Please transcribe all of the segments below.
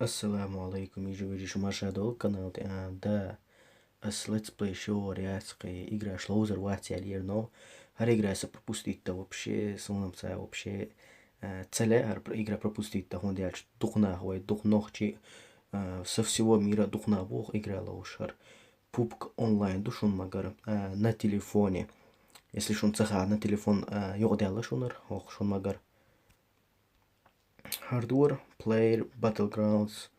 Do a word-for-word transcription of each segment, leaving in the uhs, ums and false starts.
Ассаламу алайкум, йижарий, вежарий, шу марша дола канал тӀа. А, да, ас Let's Play шоуар яц кхы, играш ловзар вац аьлла ера, но хӀара игра са пропустить дан вообще, суна-м цхьа вообще, а, ца лаьа хӀара пр-, игра пропустить дан, хӀунда аьлча дукха нах вай, дукха нохчий, а, со всего мира дукха нах бу игра ловзаш хӀара. Пубг онлайн ду шун магар, а, на телефоне. Если шун ца хаьа на телефон, а, юкъадаьлла шунара, хӀокху шун магар. ХӀара дора Player Battlegrounds.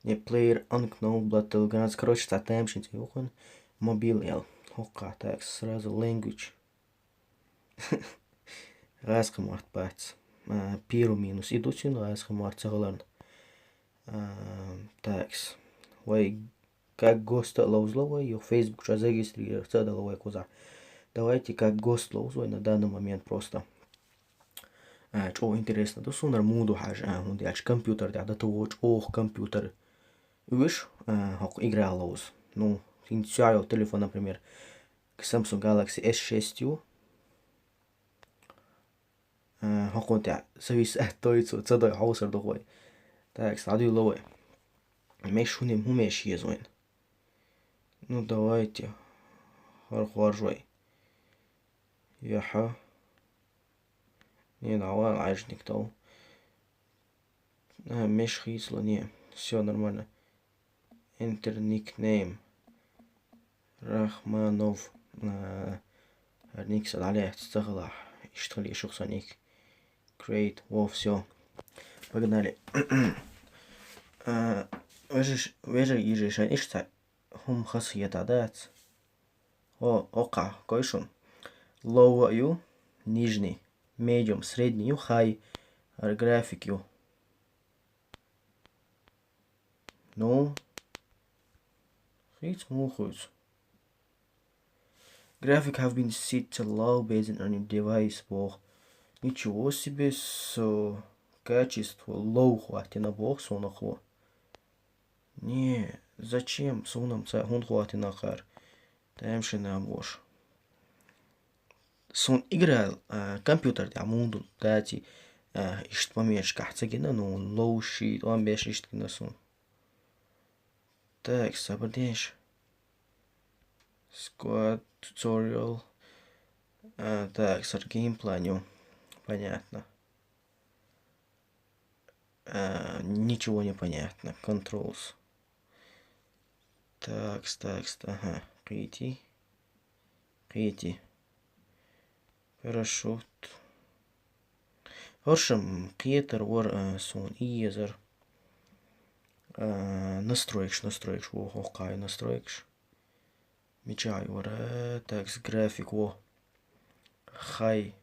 Не, Player Unknown Battlegrounds. Короче, цхьа тамашийна цӀе ю кхуьнан. Мобил аьлла. ХӀокху, так, сразу language. ГӀазкхи мотт бац. А, первый минус. И ду цуьнан гӀазкхи мотт ца хиларна. А, такс. Вай как ГОСТ а ловзало вай, юха Facebook чу зарегистрироваться а дало вай кхузахь. Давайте как ГОСТ ловза вай на данный момент просто. А, чӀогӀа интересно ду суна хӀара муха ду хьажа, а, хӀунда аьлча компьютер тӀехь дан таво чӀогӀа компьютер уьш, а, хӀокху играх ловза. Ну, хӀинца со йолу телефон, например, Samsung Galaxy S шесть ю. А, хӀокхунна тӀехь зависит от того, цо ца дой хьовсур ду вай. Так, схьадуьйло вай. Меш хӀун, хӀун меш еза вайн? Ну, давайте. ХӀара хоржу вай. Яха. Не, давай, Ӏаьжниг тов. А, меш хийцало, не. Всё нормально. Enter nickname. Рахманов. А, хӀара ник сан дӀалаьцна ца хилахь. Иштта хила йиш ю сан ник. Create. Во, всё. Погнали. А, вежарий, вежарий, йижарий, шайн иштта хӀума хазахетар дац. О, оккха, кой шуна. Low ю, нижний, medium, средний ю, high, график ю. Ну, хийца муха хуьйцу? Graphic have been set to low based on your device боху. Ничего себе, со качество low хӀоттийна боху суна хо. Не, зачем? Суна-м ца хӀунда хӀоттийна кхара? Тамашийна бохуш. Суна игра, а, компьютер тӀехь муха ду даций, а, иштта пометочкахь ца гина, ну, ловзуш, тӀом беш иштта гина суна. Так, сабар деш. Squad tutorial. А, так, сар геймплан ю. Понятно. А, ничего не понятно. Controls. Такс, такс, ага. Кхетий. Кхетий. Парашют. ХӀоршам кхетар вара, а, суна и езар. А, настройкаш, настройкаш. Во, хӀокху кхай настройкаш. Мичахь вара, такс, график, во. Хай.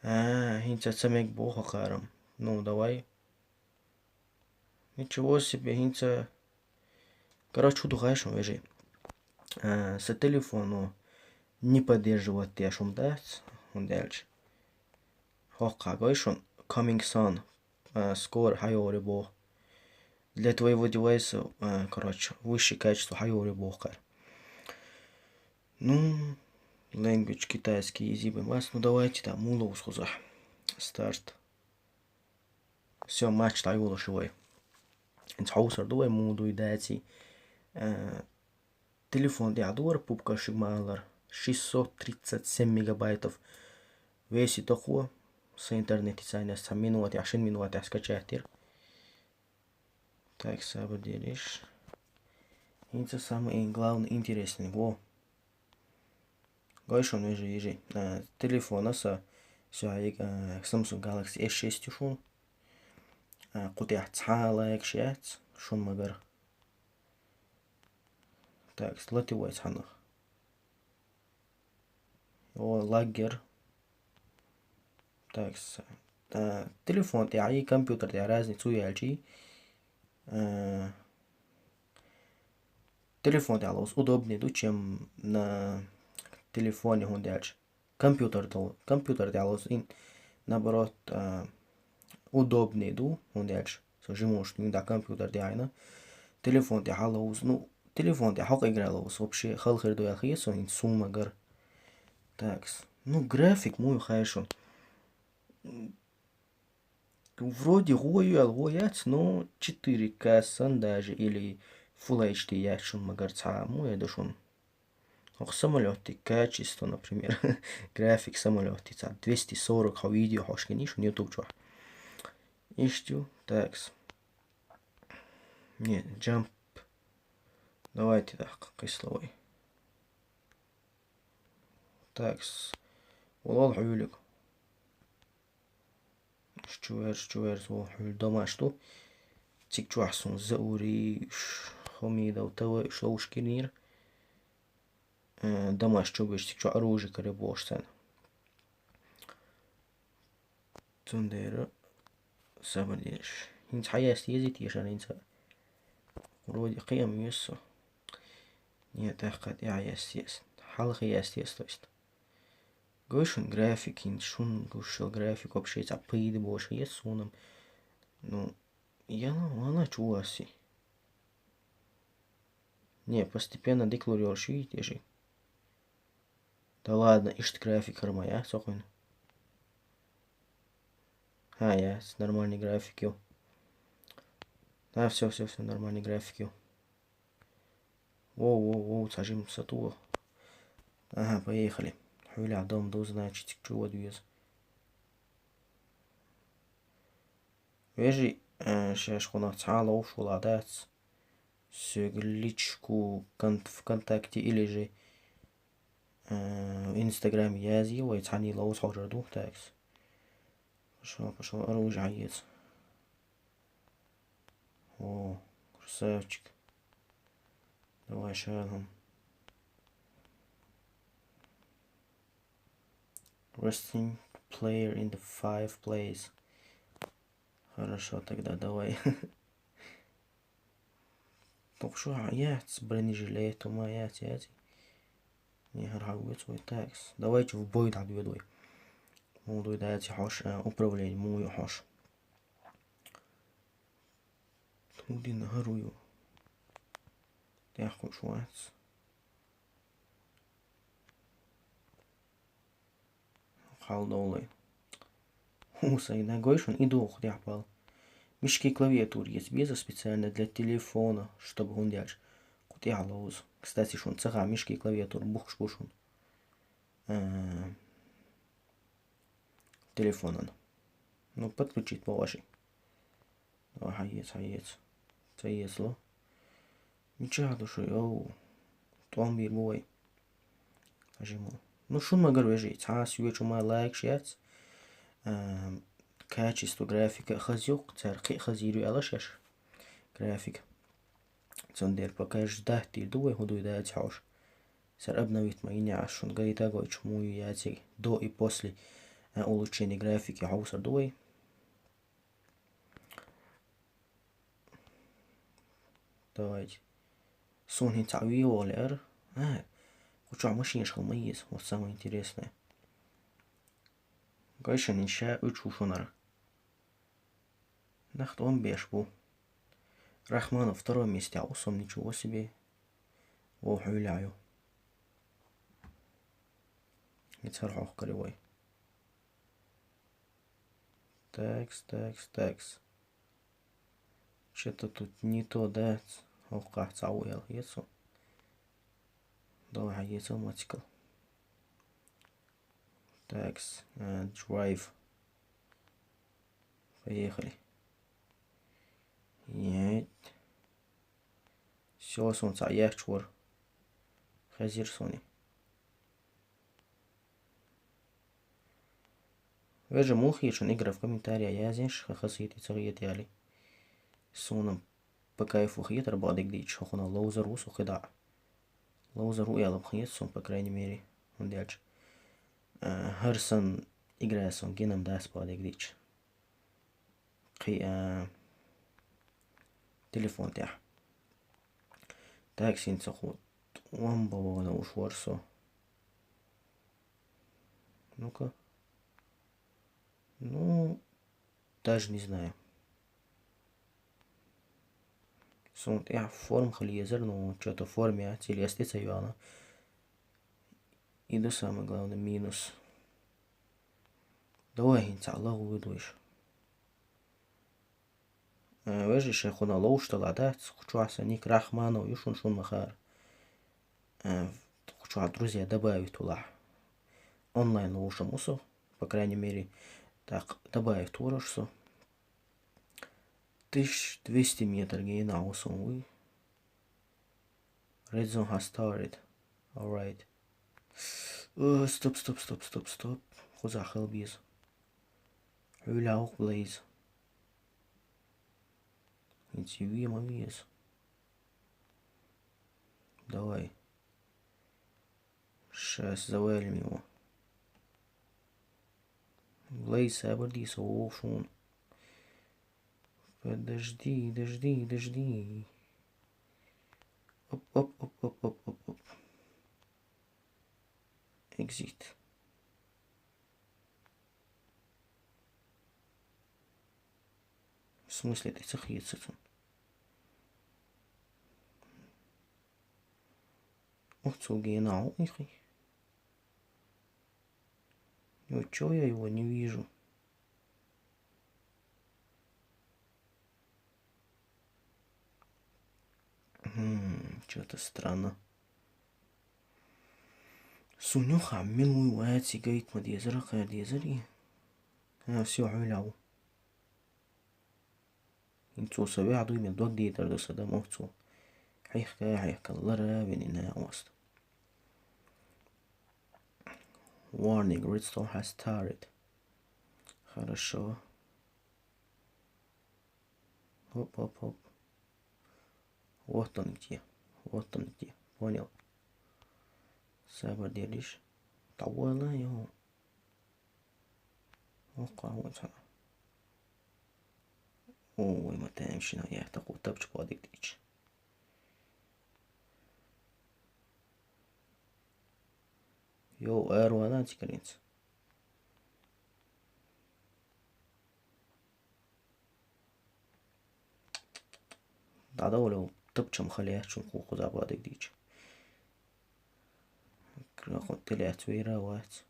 А, хӀинца ца мега боху кхарам. Ну, давай. Ничего себе, хӀинца. Короче, хӀун ду хаьий шуна, вежарий? А, сан телефоно не поддерживать деш хӀума дац, хӀунда аьлча. ХӀокху кхай гой шуна, coming soon. А, скоро хьайогӀур ю боху. Для твоего девайса, а, короче, высшее качество хьайогӀур ю боху кхара. Ну, language китайский, easy бен бац. Ну, давайте, да, муха ловза кхузахь. Старт. Всё, матч дӀайолуш ю вай. ХӀинца хьовсур ду вай, муха дуй даций. А, телефон тӀехь дора пубка шуьга ма-аллара. Шестьсот тридцать семь мегабайтов весит доккхо. Сан интернетаца ас цхьа минотехь, шина минотехь скачать дира. Так, сабар дериш. ХӀинца самый главный интересный, во. Гой шуна, вежарий, йижарий. А, телефона сан, со хьайга, а, Samsung Galaxy S шесть ю шуна. А, кху тӀехь цхьа а лайкаш яц, шуна ма-гарра. Так, латий вай цхьаннах. О, лаггер. Так, с-, а, телефон тӀехь и компьютер тӀехь разница ю аьлча, а, телефон тӀехь ловза удобнее ду, чем на телефоне, хӀунда аьлча компьютер тӀе-, компьютер тӀехь ловза, ин-, наоборот, а, удобнее ду, хӀунда аьлча со жимчохь вуьйна дӀа компьютер тӀехь Ӏийна. Телефон тӀехь ловза, ну, телефон тӀехь хӀокху игра ловза, вообще хала хир ду аьлла хета суна, хӀинца суна ма-гарра. Такс. Ну, график муха ю хаьий шуна? Вроде гӀо ю аьлла гӀо яц, но четыре К сан даже или Full H D яц шун, магар цхьа мо я ду шун. Ох, самолётик качество, например. График самолётик, цхьа двести сорок хьо видео хьош гини шун YouTube чохь. Иштта ю, такс. Не, jump. Давайте так, кисловой. Такс. Валал хьуьлиг. Чувер, чувер, со хьуьл домаш ду. Циг чохь сон Заури, Хомидов, ТВ, уьш ловш гинийра. Э, домаш чу беш, циг чохь оружие каре бохуш царна. Цундела сабар деш. ХӀинца хьаясти езий тешар хӀинца? Вроде кхиам ю со. Нет, тӀаккха тӀе хьаясти еза. Хьалха ясти еза, то есть. Гой шун график, хӀинца шун гуш йолу график вообще цхьа пайда бош хӀета суна. Ну, яла, вала чу васи. Не, постепенно дика лур йолуш ю теши. Да ладно, иштта график хӀара ма яц хӀокхуьнан. Ха, яц, нормальный график ю. Да, всё, всё, всё, нормальный график ю. Воу, воу, воу, цхьа жимма сатуо. Ага, поехали. Хьуьлахь дом ду, значит, циг чу вада веза. Вежарий, э, шаьш кхунах цхьа а ловш волахь дац. Соьга личку кон-, ВКонтакте или же, э, Инстаграме язъе, вай цхьаьний ловза хьожур ду, такс. Пошёл, пошёл, оружие хьаэца. О, красавчик. Давай шалом. Resting player in the five place. Хорошо, тогда давай. Тоху шу яц, бронежилет, ума яц, яц. Не, хӀара хьан вуьйцу вай такс. Давайте в бой дӀадоьду вай. Муха дуй дац хьош, а, управление, муха ю хьош. Тхуна дина хӀара ву ю. ТӀехь кхуьуш вац. Хьал довлай. ХӀу, сайна, гой шуна, и духу тӀехь бал. Мишки клавиатура еза беза специально для телефона, чтобы хӀунда аьлча кху тӀехь ловза. Кстати, шуна ца хаьа, мишки клавиатура бухкуш бу шуна. А, телефонан. Ну, подключить боху аша. Давай, хьаеца, хьаеца. Ца ецало. Мичахь ду шу, йоу? ТӀом бийр бу вай. Хьажи мо. Ну, шун магар вежий. Цхьа а соьчу ма лайкаш яц. А, качество графика а хаза юкъ, цара кхин а хаза йийр ю аьлла шаьш. График. Цундела пока ждать дийр ду вай, хӀун дуй дац хьош. Цара обновить ма йина яц шун. Гайта а гойчу муй ю яций. До и после, а, улучшение графики хьовсар ду вай. Давайте. Суна хӀинца цхьа вегӀо лаьара. А, кху чохь машинаш хила ма еза. Вот самое интересное. Гайшанин ша уьч ву шунара. Нах тӀом беш бу. Рахманов второй месте, а у сом ничего себе. Вов хьуьлахь ю. Ицар хьох кари вай. Такс, такс, такс. Что-то тут не то, да? Хьох цхьа у ял ецу. Давай хьаецал мацикал. Такс, э, drive. Поехали. Нет. Всё, сон цхьа яхча вара. Хезира суна. Вежа, муха хеташ шуна игра, в комментариях язъеш, ха хазахетий, ца хетий аьлла. Суна по кайфу хетар бакъдерг дийча, хӀокхунах ловзар ву со кхидӀа. Ловзар ву аьлла хета суна, по крайней мере, хӀунда аьлча, а, хӀара санна игра сон гинам дац бакъдерг дийча. Кхин, а, телефон тӀехь. Так, син ца ху-, тӀом бан вогӀу уьш вара со. Ну-ка. Ну, даже не знаю. Суна тӀехь форма хила езар, ну, чё-то форма яц, или ас тӀе ца йоьллина. И ду самое главное минус. Давай хӀинца лаху вуьду уьш. Э, вежарий, ше кхунах ловш дала дац, кху чохь сан ник Рахманов ю, шун, шун ма хаара. Э, кху чохь друзья добавить валахь. Онлайн ловшам ву со, по крайней мере, так добавить вара со. Тысяча двести метр генахь ву со, вуй. Red zone has started. Alright. Э, стоп, стоп, стоп, стоп, стоп. Кхузахь хила беза. Хьуьлахь ву-кх Блейз. ХӀинца ве ма веза. Давай. Щас завалим его. Блейз, сабар де, со вогӀу шуна. Подожди, дожди, дожди. Оп, оп, оп, оп, оп, оп, оп. Exit. В смысле, тӀе ца хецар цунна? Оццул генахь ву и хи. Ну чё, я его не вижу? Хм, чё-то странно. Суна юха мила вуй вац и гайта ма дезара, кхара дезара и. А, всё, хьуьлахь ву. ХӀинца цо сан ваьхьа дуй, мел дог дитар ду сан, дан мохк цо. Хьехка, хьехка, лара вина и накъост. Warning, red zone has started. Хорошо. Хоп, хоп, хоп. Вот он где. Вот он где. Понял. Сабар делишь. Того она его. Охьа вон цхьаъ. Ой, ма тамашийна яхь, тӀаккха тапча бадиг дийча. Йо, ара ван цигара хӀинца. ДӀадовла, тапча-м хила яц шуна, кху кхузахь бадиг дийча. Крахун тӀе лаьцна вера вац.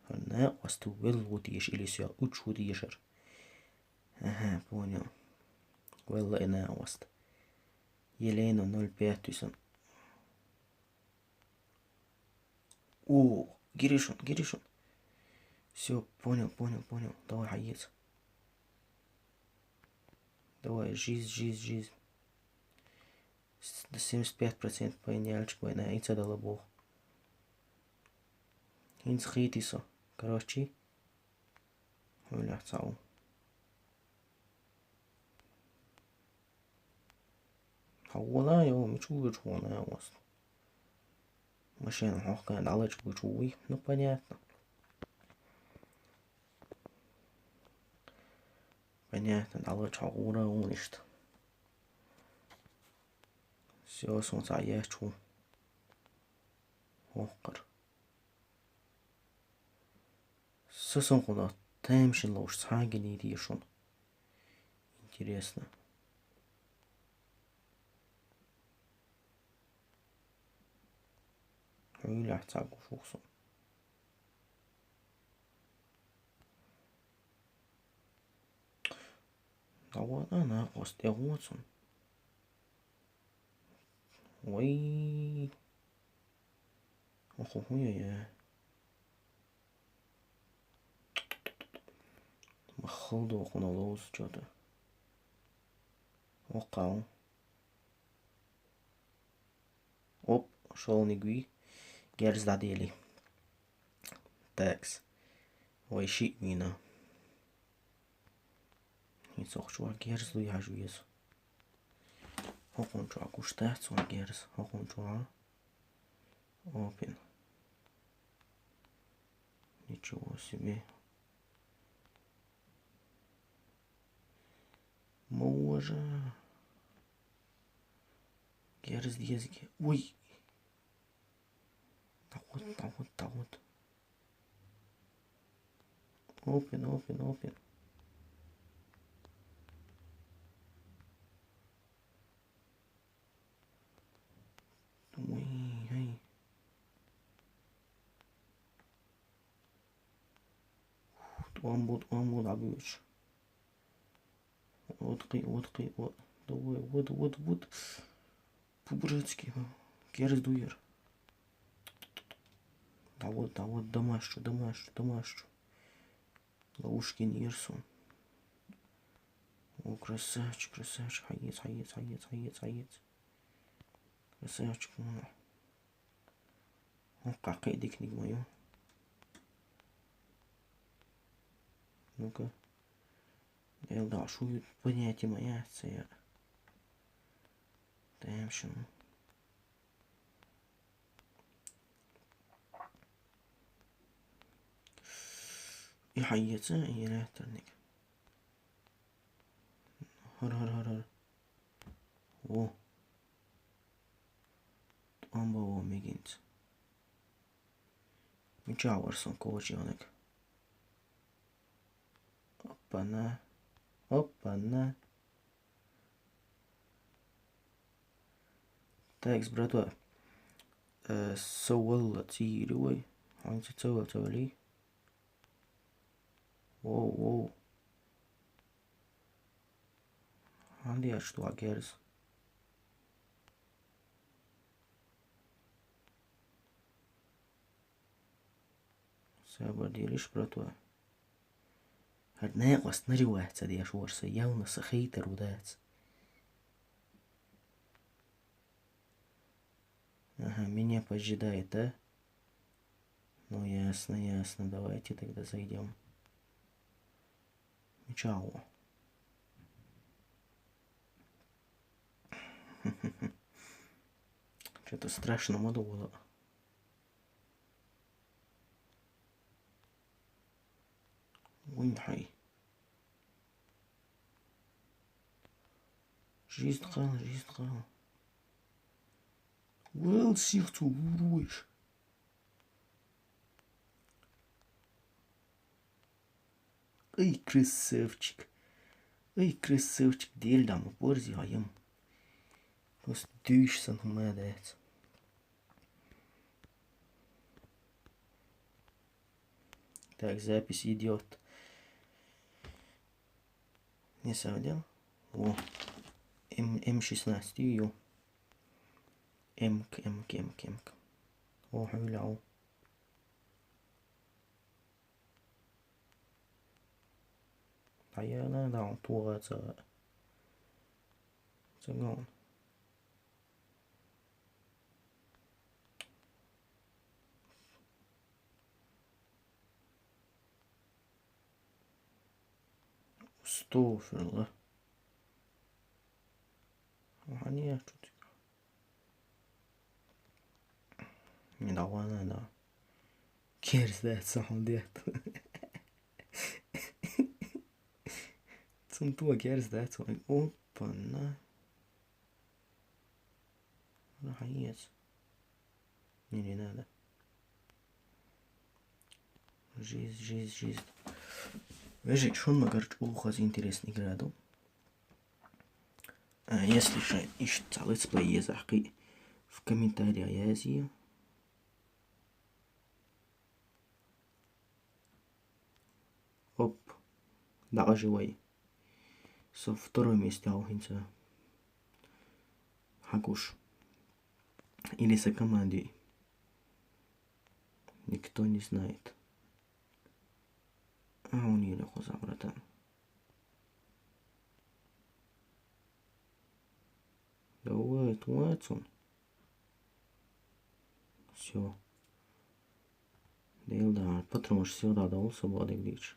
Хьан накъост велла ву теша или соьга уьдуш ву тешар? Ага, понял. Велла и накъост. Елена ноль пять туьсан. О, гиришун, гиришун. Всё, понял, понял, понял. Давай, хьаеца. Давай, жизнь, жизнь, жизнь. С-, до семьдесят пять процентов вайн яьлча, вайн а, и ца дала боху. ХӀинца хийтий со. Короче, хьуьлахь цхьаъ ву. Хьо вон а, йо, мича ву вуьйчу вон а ост? Машина хьох кхаьна дӀалачкъуьйтуш ву вуй? Ну, понятно. Понятно, дӀалачкъуьйтуш хьо гӀура ву иштта. Всё, сон цхьаъ яьчу ву. ВоккхагӀа. Са сан кхунах тамашийна ловш цхьа а гиний те шуна? Интересно. Хьуьлахь цхьа гуш ву-кх со. ДӀаван а накъост, тӀе гӀо цунна. Вай. Охо, хӀун я, я? Махал дохуна лоз чё-то. Окхау. Оп, шолниг вий. Герз дӀадели. Такс. Вай шиъ вийна. ХӀинца хӀокху чохь герз дуй хьажа веза. ХӀокхунна чохь гуш дац вайн герз. ХӀокхунна чохь. Опен. Ничего себе. Ма вожа. Герз деза. Уй. Тахут, тахут, тахут. Опен, опен, опен. Уй, ай. Тхуна бу, тхуна бу дӀабоьдуш. Вот кхы, вот кхы, вот. Давай, вот, вот, вот. По-братски, ма. Герз ду яр. Да вот, да вот, домашчу, домашчу, домашчу. Ловушкин яр сона. О, красавчик, красавчик, хьаец, хьаец, хьаец, хьаец, хьаец. Красавчик, ма. О, какой дикник моё. Ну-ка. Эл да, шу понятие моя, це я. Тем шин. И хьаец, и реакторник. Хар, хар, хар, хар. О. Амба о мегинц. Мича вар сона коча йонаг. Опа-на. Опа-на. Так, братва. Э, со валла цӀийри вай. Хьайца ца вал, ца вали. Воу, воу. Хьан деш ду герз? Сабар дилиш, братва. ХӀара наькъост нари вац ца деш вар со, явно са хейтер удац. Ага, меня поджидает, да? Ну, ясно, ясно, давайте тогда зайдем. Чао. Что-то страшно мало было. Уинхай. Жизнь кал, жизнь кал. Уэлл сих цу уруеш. Ай, красавчик. Ай, красавчик, дел дам, борзи хаям. Просто дюш сан хумадец. Так, запись идет. Не совдел? О. М, М шестнадцать, ё. Эмк, эмк, эмк, эмк. О, хьуйла, о. Хьаяна, да, он туга ца. Цагон. Астагфирулла. Хьан яхачу цига? Не давай, надо. Керс да, сам дед. Цун туа керс да, цун. Опа-на. Рахаец. Не, не надо. Жизнь, жизнь, жизнь. Вежи, шун магар чӀоагӀа интересная игра ду. А, если ша иштта летсплей езахь кхы, в комментариях язъе. Оп. ДӀакъажи вай. Со второй месте гӀо хӀинца. Хьакуш. Или са команди. Никто не знает. А он или хоза, братан. Давай, Уотсон. Всё. Дел да, патронаш всё да, да, улса бадыг дич.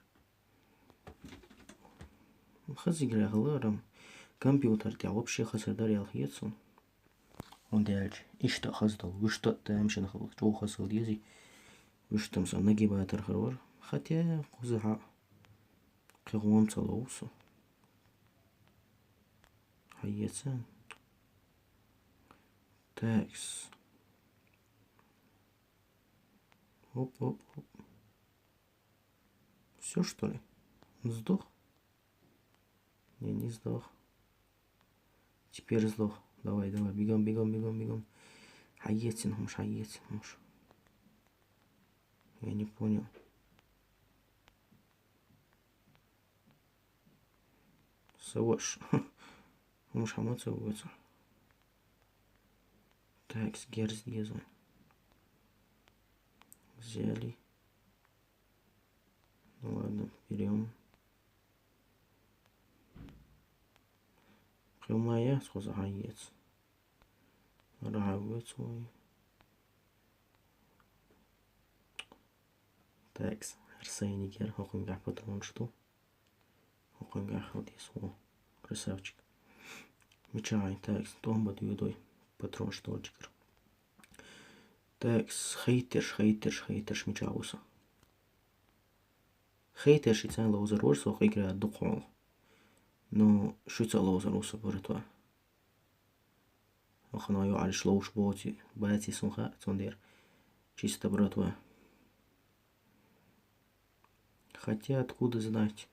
Хазигра халарам. Компьютер тя вообще хасар дар ял хецун. Он дяльч, ишта хаздал, вишта тямшин хал, чо хасал дези. Виштам са нагибатор харвар. Хотя, кузаха. Кхы гӀум ца ловсу. Хьаеца. Такс. Оп, оп, оп. Всё, что ли? Он сдох? Не, не сдох. Теперь сдох. Давай, давай, бегом, бегом, бегом, бегом. Хьаецин хумш, хьаецин хумш. Я не понял. Саваш. Хумаш хьама ца вуца. Так, сгерз деза. Взяли. Ну ладно, берём. Хилмая схоза хаец. Рахавец вой. Так, Арсеникер, хокунгах патрон что? Хокунгах халдис, о, красавчик. Мичай, так, томба дюдой. Патрон штольчикер. Так, хейтерш, хейтерш, хейтерш, мича уса. Хейтерш и цан лоузер ворсо игра духол. Но шуца лоузер уса, братва. Ахана ё алиш лоуш боти, бати сунха, цондер. Чисто, братва. Хотя откуда знать?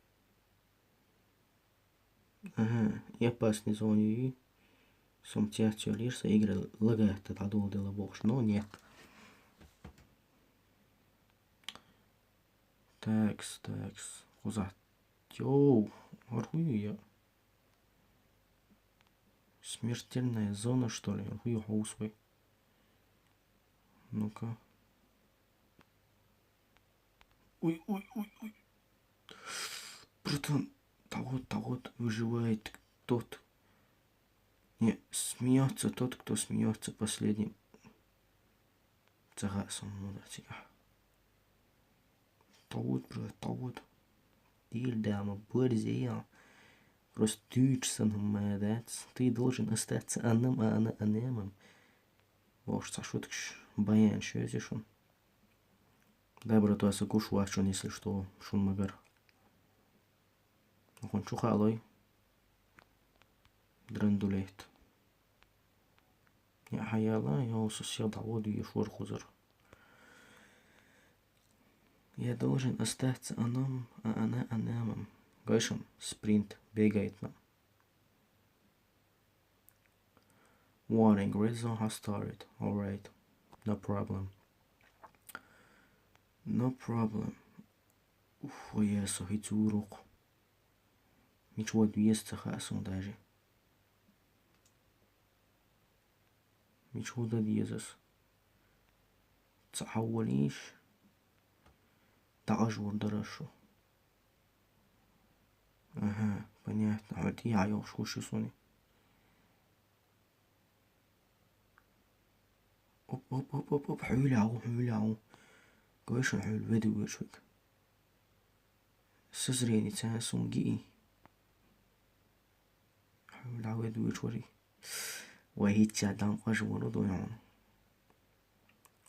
Ага, и опасный зоне и сум тя тя лирса игра лагает, это дул дела бокш, но нет. Такс, такс, кузат. Йоу, архуй я. Смертельная зона, что ли? Архуй хаус вой. Ну-ка. Ой, ой, ой, ой. Братан, того, того выживает тот. Не, смеется тот, кто смеется последним. Цага самому да цигах. Того, брат, того. Дил дама, борзея. Просто ты санамадац. Ты должен остаться аном, а она анемом. Вош ца шуткш баян шёзи шун. Да, братва, са куш вачун, если что, шун магар. Хун чухалой. Драндулет. Я хаяла, я сосед, а вот и шур хузар. Я должен остаться аном, а она анемом. Гайшем, спринт, бегает нам. Warning, red zone has started. Alright. No problem. No problem. Уф, ой, я сохи цурук. Мич вот вес цаха сун даже. Мич вот дезас. Цахавалиш. Дагаж вурдарашу. Ага, понятно. Хати я ёш куши суни. Оп, оп, оп, оп, оп, хьуйла ау, хьуйла ау. Гойшун хьуйл веду вешвик. Сызрени цан сун ги. Хьуйла веду вешвари. Ва хитча дам къаж вуру дуйон.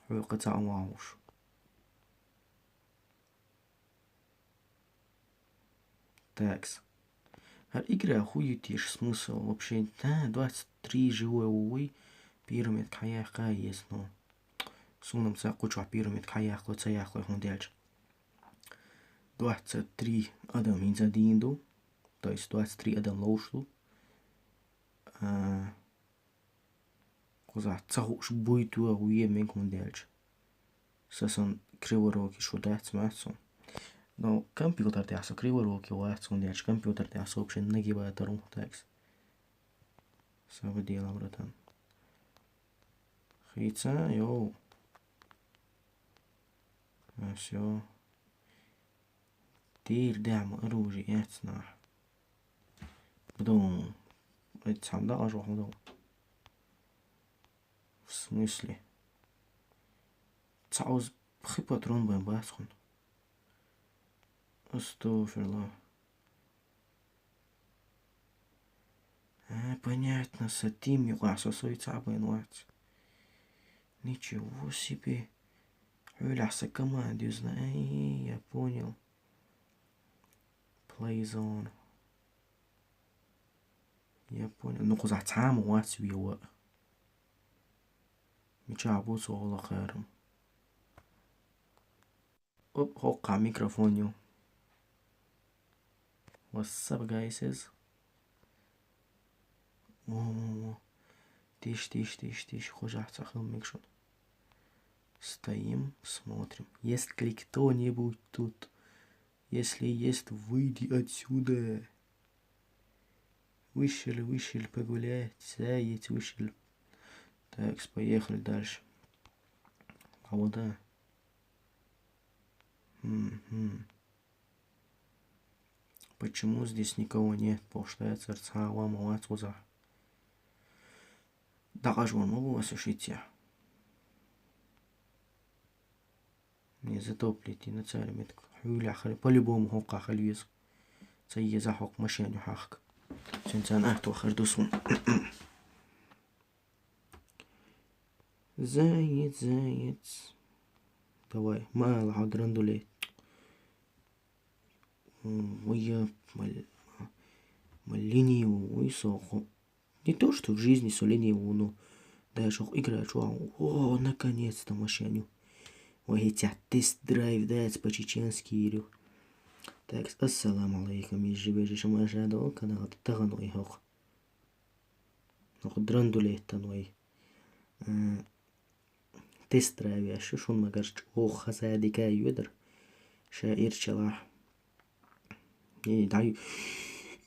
Хьуйл къаца авауш. Такс. Гьар игра хуй теш смысл вообще? Да, двадцать три живой увы. Пирамид кхаях кхаес, но. Сунам са кучва пирамид кхаях кхо цаях кхо хун дельч. Двадцать три адам инза динду. То есть двадцать три адам лоушлу. А, куза цахуш буйтуа уе мен хун дельч. Сасан кривороки шудац мацу. Но компьютер дяса кривороки вац хун дельч. Компьютер дяса вообще нагибает рун такс. Саба дела, братан. Хица, йоу. А, всё. Тир дяма оружие яцна. Потом. Эт сам да аж вахмадо. В смысле? Цауз хи патрон бен басхун. Астафирла. А, понятно, сатим юкъа сосой цабен вац. Ничего себе. Хьуйла са команд юзна. Ай, я понял. Play zone. Я понял. Ну, куза цам вац вио. Мича абу сола харам. Оп, хокка микрофон ю. What's up, guys? Во, во, во. Тиш, тиш, тиш, тиш. Хожа цахыл микшот. Стоим, смотрим. Есть ли кто-нибудь тут? Если есть, выйди отсюда. Вышли, вышли погулять, заяц вышел. Так, поехали дальше. А вот да. Мгм. Почему здесь никого нет? Потому что я царца, а вам у вас уза. Да, аж вон могу вас ушить я. Не затоплите на царь метку. Хьуля хали, по-любому хокка хали вез. Ца еза хок машину хахк. Цен цан ахт вахар дусун. Заяц, заяц. Давай, мала хьо драндуле. Ой, я мал-, малинию, ой, соху. Не то, что в жизни со линию, но даже игра, чё, о, наконец-то машину. Ой, эти тест-драйв, да, по-чеченски, Ирю. Так, ассаламу алейкум, из живе же шамашадо, канал Таганой хох. Ну, драндуле таной. Э, Тест-драйв яш, шун магарч ох хасадика юдар. Шаир чала. И дай.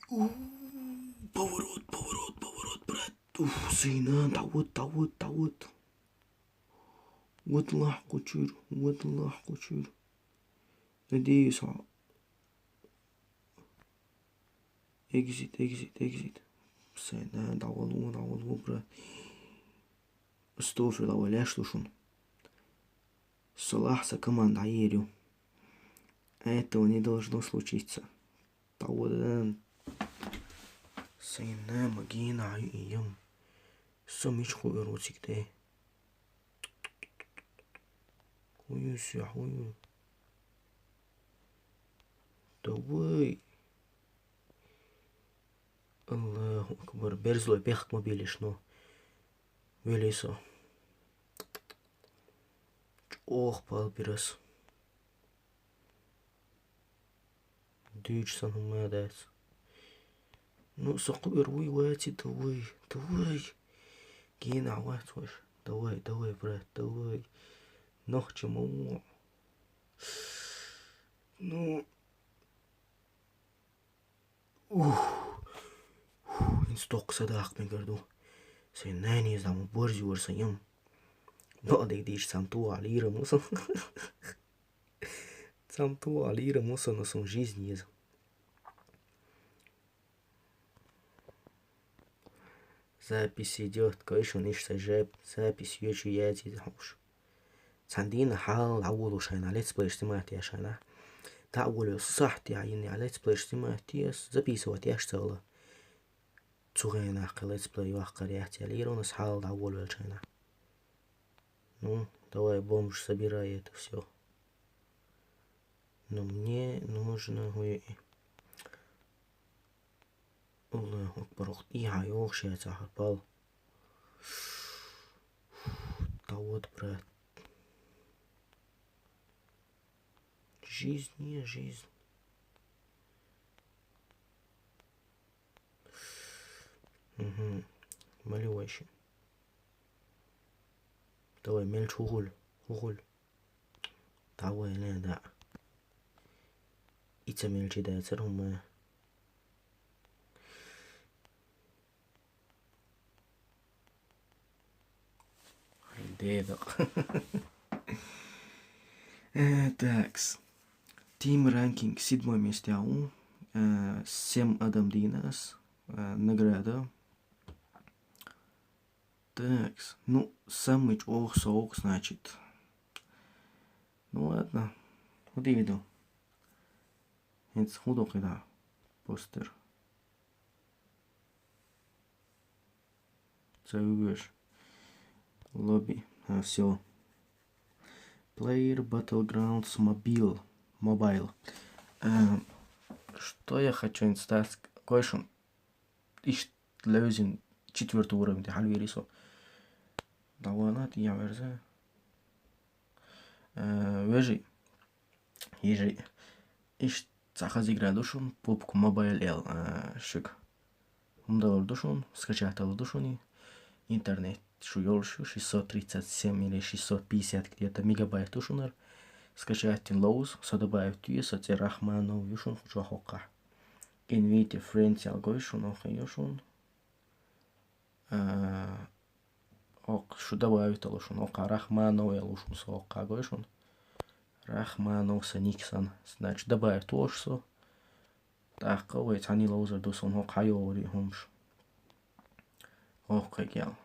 У, поворот, поворот, поворот, брат. Уф, сына, давыт, давыт, давыт. Вот лах кучур, вот лах кучур. Надеюсь, а. Экзит, экзит, экзит. Сына, давылу, давылу, брат. Стофила валяш лушун. Салах са команда ерю. Этого не должно случиться. Таводан. Сайна магина аю ием. Со мич ху эроцик де. Хую сю, хую. Давай. Аллаху акбар. Берзлой бехк мобилиш, ну. Велесо. Чох пал бирас. Дүүч сан хумадац. Ну, соку эр уй вати, давай, давай. Гин ават ваш. Давай, давай, брат, давай. Нохчи маму. Ну. Ух. Инсток садак мегарду. Сен нани заму борзи варсаям. Но дегдиш сам туа лира мусан. Сам туа лира мусан на сум жизни из. Запись идёт, кой шун иш сажеп, запись ёчу яти хауш. Цандина хал авулу шайна, летсплей снимать я шайна. Та авулу сахти айни, летсплей снимать я, записывать я шцала. Цугена летсплей вахкар яти, лиронас хал авулу шайна. Ну, давай, бомж, собирай это всё. Но мне нужно, ой, Аллаху акбар, ох, и хай, ох, шеца хапал. Да вот, брат. Жизнь, не жизнь. Угу. Молевайся. Давай, мельч хухуль, хухуль. Давай, не, да. Ица мельчи да, церумэ. Деда. Э, такс. Team Ranking, седьмое место, ау. Э, семь адам динас. Э, награда. Такс. Ну, самый ох соук, значит. Ну ладно. Вот и виду. Эц худо кида. Постер. Цевыш. Лобби. А, всё. Player Battlegrounds Mobile. Mobile. Э, что я хочу инстас кой шун? Иш левзин четвёртый уровень де хальвери со. Давана ти я верзе. Э, вежи. Ежи. Иш цахаз игра душун, пупк Mobile L, э, шик. Умдалар душун, скачатал душуни. Интернет шу ёлшу, шестьсот тридцать семь или шестьсот пятьдесят где-то мегабайт душунар. Скачать тин лоуз, со добавить туе, со це Рахманов юшун хучу хокка. Invite friends ял гой шуна, хӀокху йо шуна. А, хӀокху шу добавить йолу шуна, хӀокху Рахманов ял ву шуна со, хӀокху гой шуна. Рахманов сан ник сан, значит, добавить вош со. ТӀаккха вай цхьаьна ловзар ду суна хӀокху хьайогӀур хӀумаш. Хьокхуьгал.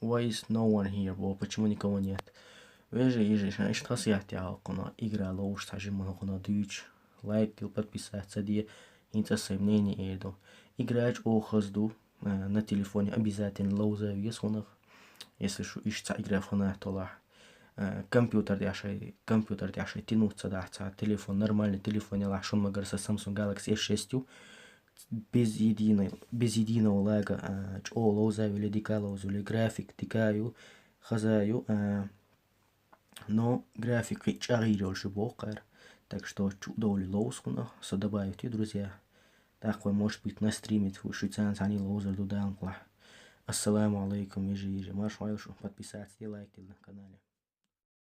Why is no one here, бо? Почему никого нет? Вежа, ежа, ишан иштта хасият яхьа хӀокхуна, игра ловуш цхьа жимма хӀокхуна дуьйцу. Лайк дил, подписаться де, хӀинца сайн мнение эр ду. Игра чӀогӀа хаза ду, а, на телефоне обязательно ловза веза хӀунах, если шу иштта цхьа игра фанат толахь. А, компьютер тӀехь шай, компьютер тӀехь шай тянуть ца дахь цхьа телефон, нормальный телефон ялахь шуна, магар сан Samsung Galaxy S шесть ю, без единой, без единого лага, а, чӀогӀа ловза вели, дика ловза вели, график дика ю, хаза ю, а, но график кхин чӀагӀйийр йолуш ю боху кхара. Так что чу довли ловза хӀуна, со добавить ю, друзья. ТӀаккха вай, может быть, на стриме фу, шуьца цхьаьна ловзар ду Дала мукълахь. Ассаламу алайкум, вежа, ежа, марша Ӏойла шу, подписаться де, лайк дила на канале.